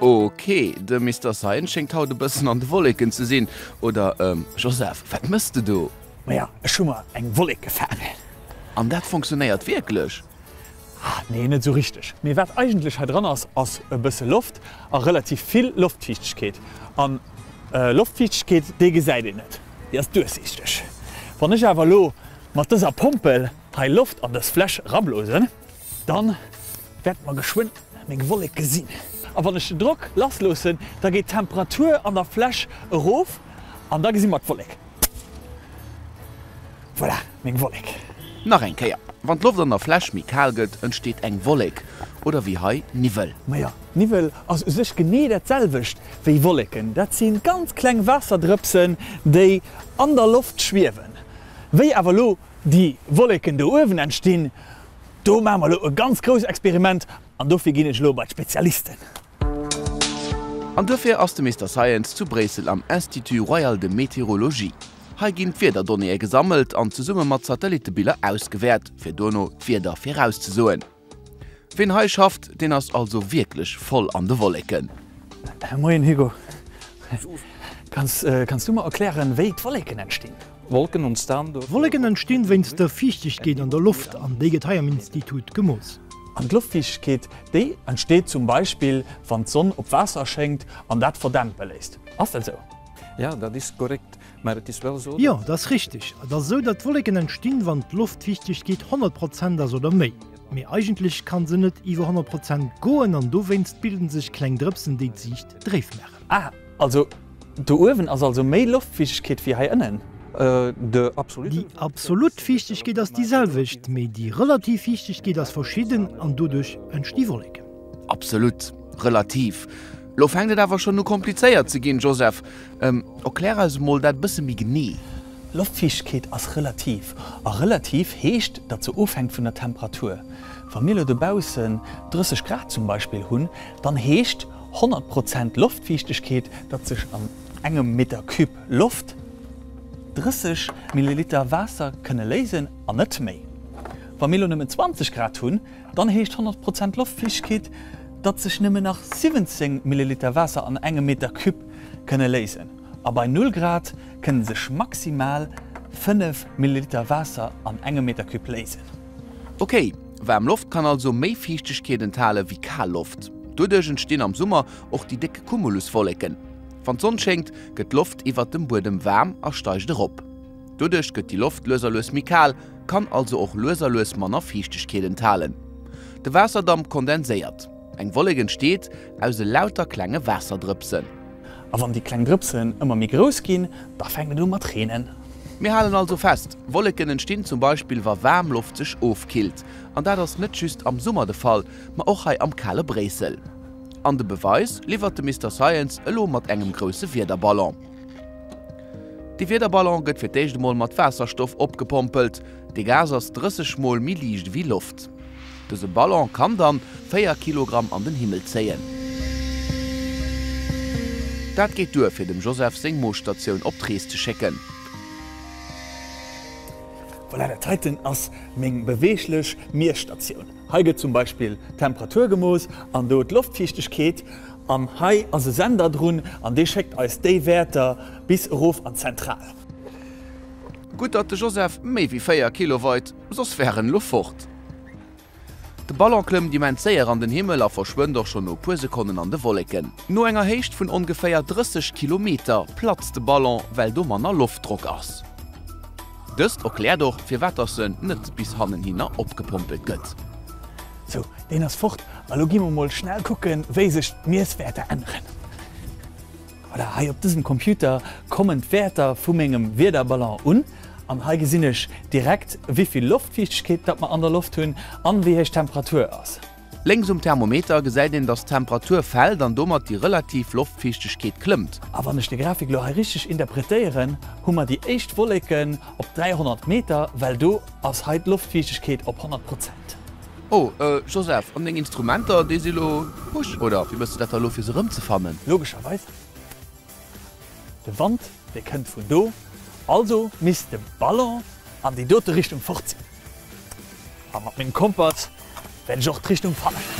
Ok, de Mister Science schéngt haut e bëssen an de Wolleken ze sinn. Oder, Joseph, wat mëss de do? Maja, ech hu mer eng Wollek gefaangen. An dat fonctionnéiert wierklech? Ah, nee, net esou richteg. Mee wat eigentlech hei dran ass, ass e bësse Loft a relativ vill Loftfiichtegkeet. An Loftfiichtegkeet, déi gesäit een net, déi ass duerchsiichteg. Wann ech awer elo mat dëser Pompel hei Loft an dës Fläsch erablosen, dann wäerte mer geschwënn meng Wollek gesinn. A wann ech den Drock lassloossen, da geet d'Temperatur an der Fläsch erof an da gesi mer d'Wollek. Voilà, meng Wollek. Nach eng Kéier, Wann d'Loft an der Fläsch méi kal gëtt, entsteet eng Wollek, oder wéi hei, Niwwel. Majo, Niwwel ass u sech genee dat selwecht wéi Wolleken. Dat si ganz kleng Waasserdrëpsen, déi an der Loft schwiewen. Wéi awer elo déi Wolleken do uewen entstinn, do maache mer elo e ganz grousst Experiment an dofir ginn ech elo bei d'Spezialisten. An duerfir ass de Mister Science zu Bréissel am Institut Royal de Météorologie. Hei ginn d'Wiederdonnéeë gesammelt an zesumme mat Satellittebiller ausgewäert, fir dono d'Wieder virauszesoen. Ween hei schafft, deen ass also wierklech voll an de Wolleken. Moien Hugo, kanns du mer erklären, wéi d'Wolleken entstinn? Wolken ontstaan door. Wolleken entstinn wéinst der Fiichtegkeet an der Loft an déi gëtt hei am Institut gemooss. An d'Loftfiichtegkeet, déi entsteet zum Beispill, wann d'Sonn op Waasser schéngt an dat verdämpe léisst. Ass dat esou? Ja, dat is korrekt, maar het is wel zo dat. Jo, dat ass richteg. Et ass esou, datt d'Wolleken entstinn, wann d'Loftfiichtegkeet 100 Prozent ass oder méi. Mee eigentlech kann se net iwwer 100 Prozent goen an dowéinst bilden sech kleng Drëpsen, déi d'Siicht dréif maachen. Ah, also do uewen ass also méi Loftfiichtegkeet wéi hei ënnen? Déi absolut Fiichtegkeet ass déi selwecht, mee déi relativ Fiichtegkeet ass verschidden an doduerch entsti Wolleken. Absolut, relativ. Lo fänkt et awer schonn u komplizéiert ze ginn, Joseph. Erklär eis emol dat e bësse méi genee. Loftfiichtegkeet ass relativ. A relativ heescht, datt se ofhänkt vun der Temperatur. Wa mir elo dobaussen 30 Grad zum Beispill hunn, dann heescht 100 Prozent Loftfiichtegkeet, datt sech an engem Meter Cube Loft 30 Milliliter Waasser kënne léisen an net méi. Wa mir elo nëmmen 20 Grad hunn, dann heescht 100 Prozent Loftfiichtegkeet, datt sech nëmmen nach 17 Milliliter Waasser an engem Meter Cube kënne léisen. A bei null Grad kënne sech maximal 5 Milliliter Waasser an engem Meter Cube léisen. Ok, waarm Loft kann also méi Fiichtegkeet enthale wéi kal Loft. Doduerch entstinn am Summer och déi déck Cumuluswolleken. Wann d'Sonn schéngt, gëtt d'Loft iwwert dem Buedem waarm a steigt erop. Doduerch gëtt déi Loft lues a lues méi kal, kann also och lues a lues manner Fiichtegkeet enthalen. De Waasserdamp kondenséiert. Eng Wollek entsteet aus elauter klenge Waasserdrëpsen. A wann déi kleng Drëpsen ëmmer méi grouss ginn, da fänkt et u mat reenen. Mir halen also fest, Wolleken entstinn zum Beispill wa waarm Loft sech ofkillt. An dat ass net just am Summer de Fall, ma och hei am kale Bréissel. An de Beweis liwwert de Mister Science elo mat engem grousse Wiederballon. De Wiederballon gëtt fir d'éischt emol mat Waasserstoff opgepompelt. De Gas ass 30 mol méi liicht ewéi Loft. Dëse Ballon kann dann 4 Kilogramm an den Himmel zéien. Dat geet duer fir dem Joseph seng Moosstatioun op d'Rees ze schécken. Voilà, dat heiten ass meng beweeglech Miesstatioun. Hei gëtt zum Beispill d'Temperatur gemooss an do d'Loftfiichtegkeet. An hei ass e Sender drun an dee schéckt eis déi Wäerter bis erof an d'Zentral. Gutt datt de Joseph méi wéi 4 Kilo weit, soss wär en elo fort. De Ballon klëmmt immens séier an den Himmel a verschwënnt och schonn no puer Sekonnen an de Wolleken. No enger Héicht vun ongeféier 30 Kilometer platzt de Ballon, well do manner Loftdrock ass. Dëst erkläert och, firwat dass en net bis hannenhinner opgepompelt gëtt. Sou, deen ass fort. A lo gi mer mol schnell kucken, wéi sech d'Miesswäerter änneren. Voilà, hei op dësem Computer kommen d'Wäerter vu mengem Wiederballon un. An hei gesinn ech direkt, wéivill Loftfiichtegkeet dat mer an der Loft hunn an wéi héich d'Temperatur ass. Lénks um Thermometer gesäit een, dass d'Temperatur fält an domat déi relativ Loftfiichtegkeet klëmmt. A wann ech de Grafik elo hei richteg interpretéieren, hu mer déi éischt Wolleken op 300 Meter, well do ass hei d'Loftfiichtegkeet op 100 Prozent. Oh, Joseph, an deng Instrumenter, déi si lo husch, oder wéi mëss de dat da lo fir se erëmzefannen? Logescherweis, de Wand, dee kënnt vun do, also misst de Ballon an déi dote Richtung fort sinn. A mat mengem Kompass wäert ech och d'Richtung fannen.